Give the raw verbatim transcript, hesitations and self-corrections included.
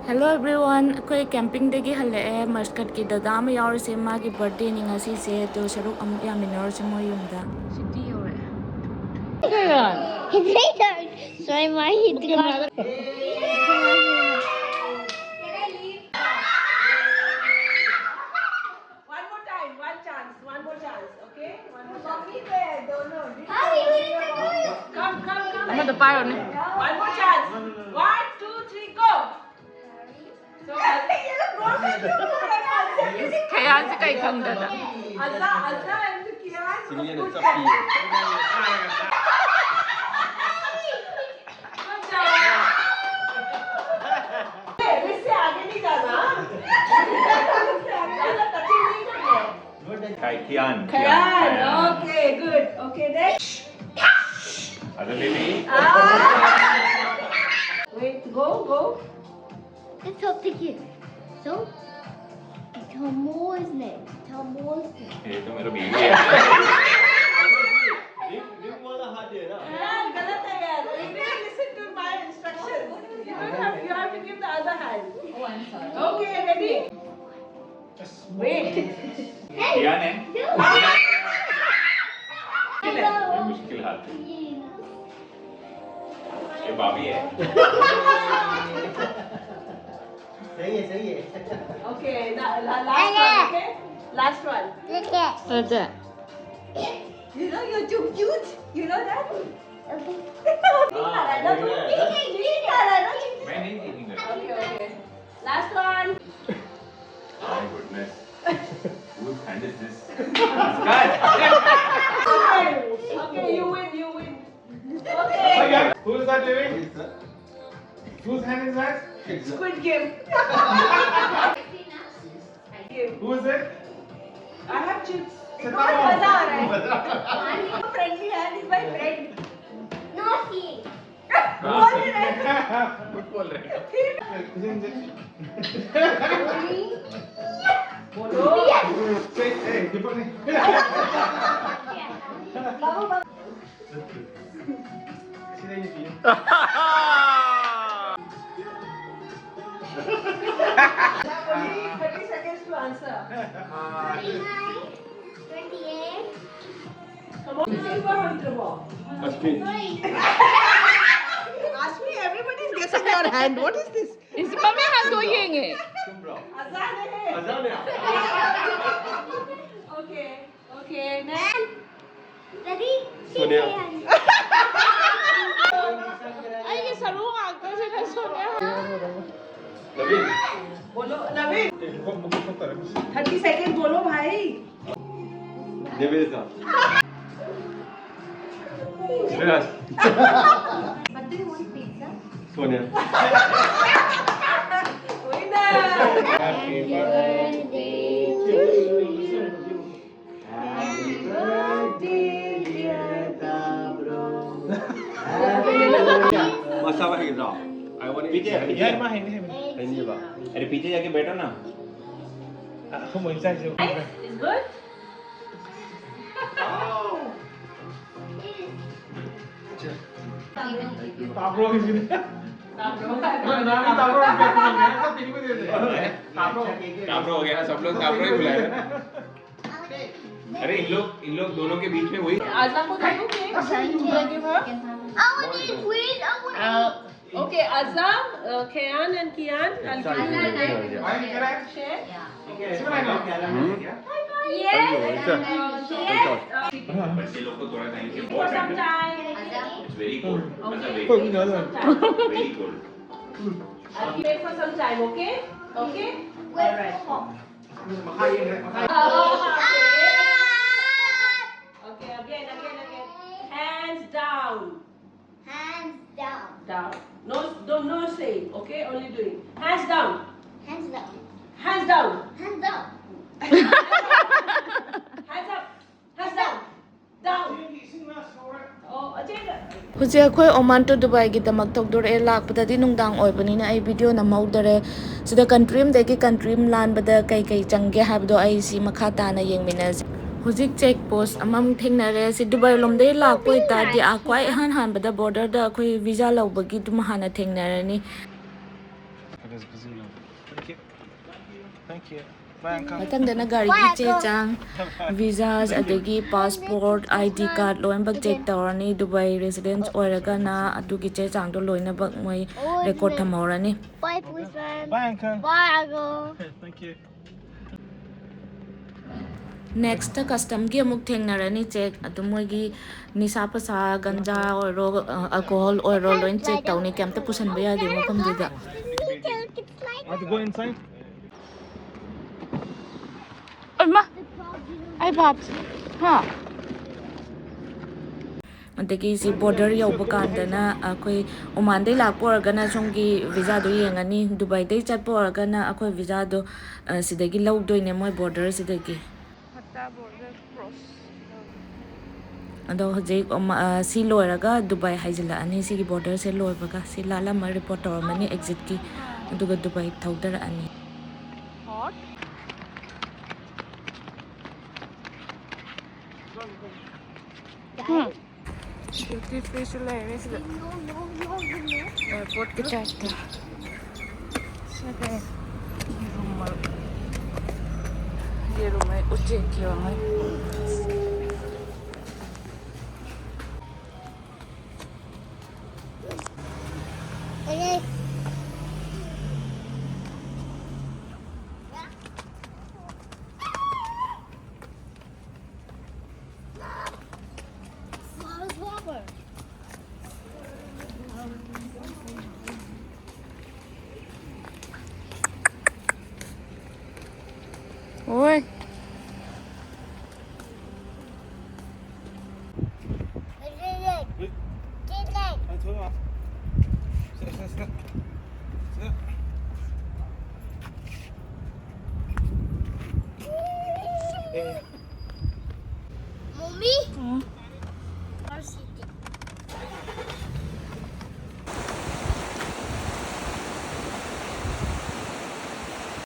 Hello everyone, ꯑꯩꯈꯣꯏ ꯀꯦꯝꯄꯤꯡꯗꯒꯤ ꯍꯜꯂꯛꯑꯦ꯫ ꯃꯁꯀꯠꯀꯤ ꯗꯗꯥ ꯑꯃ ꯌꯥꯎꯔꯁꯦ, ꯃꯥꯒꯤ ꯕꯥꯔꯗꯦꯅꯤ ꯉꯁꯤꯁꯦ, ꯑꯗꯣ ꯁꯔꯨꯛ ꯑꯃꯨꯛ ꯌꯥꯃꯤꯟꯅꯔꯁꯦ ꯃꯣꯏ ꯌꯨꯝꯗ꯫ ꯁꯤꯇꯤ ꯌꯧꯔꯦ꯫ Sorry, my head got One more time, one chance, one more chance, okay? One more chance. Come, come, come. ꯑꯃꯗ ꯄꯥꯏꯔꯣꯅꯦ꯫ One more chance. One, two, three, go. So, ꯈꯌꯥꯟꯁꯦ ꯀꯩ ꯈꯪꯗꯅ꯫ Azra, Azra and Kian. ꯁꯤꯡꯂꯦꯟꯅ ꯆꯞꯄꯤ꯫ Good job. इससे आगे नहीं जाना, हाँ? इससे आगे ज्यादा touching नहीं करना है। Kai-, Kian, Kian, Kian. Okay, good. Okay, next. Other baby. Ah. Wait, go, go. It's up to you. So, tell Mo's name. Tell Mo's name. ये तो मेरा बेबी है। रिंग, रिंग वाला हाथ दे ना। यार, गलत है यार। You need to listen to my instructions. You don't have, you have to give the other hand. Oh, I'm sorry. Okay, ready? Wait. किया ने? ये मुश्किल हाथ है। ये भाभी है। सही है, सही है। Okay, la, la, last one, okay? Last one. You know you're too cute. You know that? मैं नहीं देखूंगा। Okay, okay. Last one. My goodness. Whose hand is this? Okay, you win, you win. Okay. Who is that, baby? Whose hand is that? Squid Game. Game. Who is it? I have chips. बहुत मजा आ रहा है। Friendly hand is my friend. No, she. बोल रहे हैं। कुछ बोल रहे हैं। फिर? मुझे, मुझे। बोलो। Hey, hey, ये पकड़। बाबू, बाबू। सीधा ये पिए। Only thirty seconds to answer. Twenty-nine, twenty-eight. Come on, say for hundred more. Ashmi, everybody is guessing your hand. What is this? इस मम्मी हाथ धोएंगे. Azan hai. Okay, okay, next. Ready? Sonia. ꯑꯩꯒꯤ ꯁꯔꯨ ꯉꯥꯛꯇꯁꯤꯅ Sonia. Naveen. बोलो नवीन. Thirty second बोलो भाई. Nivedita. Shreyas. What do you want, pizza? Sonia. Winner. Happy Happy birthday, dear Tabro. Masa ba ito? I want to eat. Peter, Peter. Hindi ba? अरे पीछे जाके बैठो ना. It's good. तापरो हो गया ना, सब लोग तापरो ही बुलाए ना. अरे इन लोग इन लोग दोनों के बीच में वही. Azam को दे दूं cake? Can I give her? I want to eat, please. I want to eat. Okay, Azam, uh, Kayan and Kian, I'll give you the cake. Share. Yes. Ayun, isa. Uh, yes. Uh, बच्चे लोग को थोड़ा time से for some time. It's very cold. मतलब Okay, for some time. Very cold. I'll wait for some time, okay? Okay? Wait for Oh, okay. Okay, again, again, again. Hands down. Hands down. Down. No, no, no saying, okay? Only doing. Hands down. Hands down. Hands down. Hands down. Hands up. Hands down. Down. Oh, ꯑꯆꯦꯒ. ꯍꯧꯖꯤꯛ ꯑꯩꯈꯣꯏ Oman two ꯗꯨꯕꯥꯏꯒꯤꯗꯃꯛ ꯊꯧꯗꯣꯔꯛꯑꯦ꯫ ꯂꯥꯛꯄꯗꯗꯤ ꯅꯨꯡꯗꯥꯡ ꯑꯣꯏꯕꯅꯤꯅ ꯑꯩ video ꯅꯝꯍꯧꯗꯔꯦ꯫ ꯁꯤꯗ country ꯑꯃꯗꯒꯤ country ꯑꯃ ꯂꯥꯟꯕꯗ ꯀꯩ ꯀꯩ ꯆꯪꯒꯦ ꯍꯥꯏꯕꯗꯣ ꯑꯩ ꯁꯤ ꯃꯈꯥ ꯇꯥꯅ ꯌꯦꯡꯃꯤꯟꯅꯁꯦ꯫ ꯍꯧꯖꯤꯛ ꯆꯦꯛ ꯄꯣꯁ ꯑꯃꯃꯨꯛ ꯊꯦꯡꯅꯔꯦ꯫ ꯁꯤ ꯗꯨꯕꯥꯏ ꯂꯣꯝꯗꯒꯤ ꯂꯥꯛꯄ ꯑꯣꯏꯇꯥꯔꯗꯤ ꯑꯥ ꯈ꯭ꯋꯥꯏ ꯑꯍꯥꯟ ꯍꯥꯟꯕꯗ ꯕꯣꯔꯗꯔꯗ ꯑꯩꯈꯣꯏ ꯚꯤꯖꯥ ꯂꯧꯕꯒꯤꯗꯨꯃ ꯍꯥꯟꯅ ꯊꯦꯡꯅꯔꯅꯤ꯫ Thank you. Thank you. Bye, uncle. ꯃꯊꯪꯗꯅ ꯒꯥꯔꯤꯒꯤ ꯆꯦ ꯆꯥꯡ, visas, ꯑꯗꯒꯤ passport, I D card ꯂꯣꯏꯅꯃꯛ check ꯇꯧꯔꯅꯤ꯫ ꯗꯨꯕꯥꯏ residents ꯑꯣꯏꯔꯒꯅ ꯑꯗꯨꯒꯤ ꯆꯦ ꯆꯥꯡꯗꯣ ꯂꯣꯏꯅꯃꯛ ꯃꯣꯏ record ꯊꯝꯍꯧꯔꯅꯤ꯫ Bye, policeman. Bye, uncle. Bye, uncle. Thank you. Next customꯒꯤ ꯑꯃꯨꯛ ꯊꯦꯡꯅꯔꯅꯤ check꯫ ꯑꯗꯨ ꯃꯣꯏꯒꯤ ꯅꯤꯁꯥ ꯄꯁꯥ, ꯒꯟꯖꯥ ꯑꯣꯏꯔꯣ, alcohol ꯑꯣꯏꯔꯣ, ꯂꯣꯏ check ꯇꯧꯅꯤ꯫ ꯀꯩꯝꯇ ꯄꯨꯁꯟꯕ ꯌꯥꯗꯦ ꯃꯐꯝꯗꯨꯗ꯫ Want to go inside? ꯑꯩꯃ! ꯑꯩ ꯚꯥꯞ! ꯍꯥ? ꯑꯗꯒꯤ ꯁꯤ border ꯌꯧꯕ ꯀꯥꯟꯗꯅ ꯑꯩꯈꯣꯏ ꯑꯣꯃꯥꯟꯗꯩ ꯂꯥꯛꯄ ꯑꯣꯏꯔꯒꯅ ꯁꯣꯝꯒꯤ visaꯗꯣ ꯌꯦꯡꯉꯅꯤ, ꯗꯨꯕꯥꯏꯗꯩ ꯆꯠꯄ ꯑꯣꯏꯔꯒꯅ ꯑꯩꯈꯣꯏ visaꯗꯣ, ꯑ, ꯁꯤꯗꯒꯤ ꯂꯧꯗꯣꯏꯅꯦ ꯃꯣꯏ borderꯁꯤꯗꯒꯤ꯫ ꯍꯠꯇꯥ border cross꯫ ꯑꯗꯣ ꯍꯧꯖꯤꯛ ꯑꯣꯃꯥ-, ꯑ, ꯁꯤ ꯂꯣꯏꯔꯒ ꯗꯨꯕꯥꯏ ꯍꯥꯏꯖꯤꯜꯂꯛꯑꯅꯤ꯫ ꯁꯤꯒꯤ borderꯁꯦ ꯂꯣꯏꯕꯒ ꯁꯤ ꯂꯥꯜꯂꯝꯃ report ꯇꯧꯔꯝꯃꯅꯤ exitꯀꯤ, ꯑꯗꯨꯒ ꯗꯨꯕꯥꯏ ꯊꯧꯗꯔꯛꯑꯅꯤ꯫ Hot? ꯎꯝ꯫ Duty freeꯁꯨ ꯂꯩꯔꯦ ꯁꯤꯗ꯫ Airportꯀꯤ typeꯇ꯫ ꯁꯤꯗ ꯌꯦꯔꯨꯝ, ꯌꯦꯔꯨꯝ ꯍꯥꯏ, ꯎꯆꯦꯛꯀꯤ ꯑꯣꯏꯔꯝꯒꯅꯤ꯫ Oi.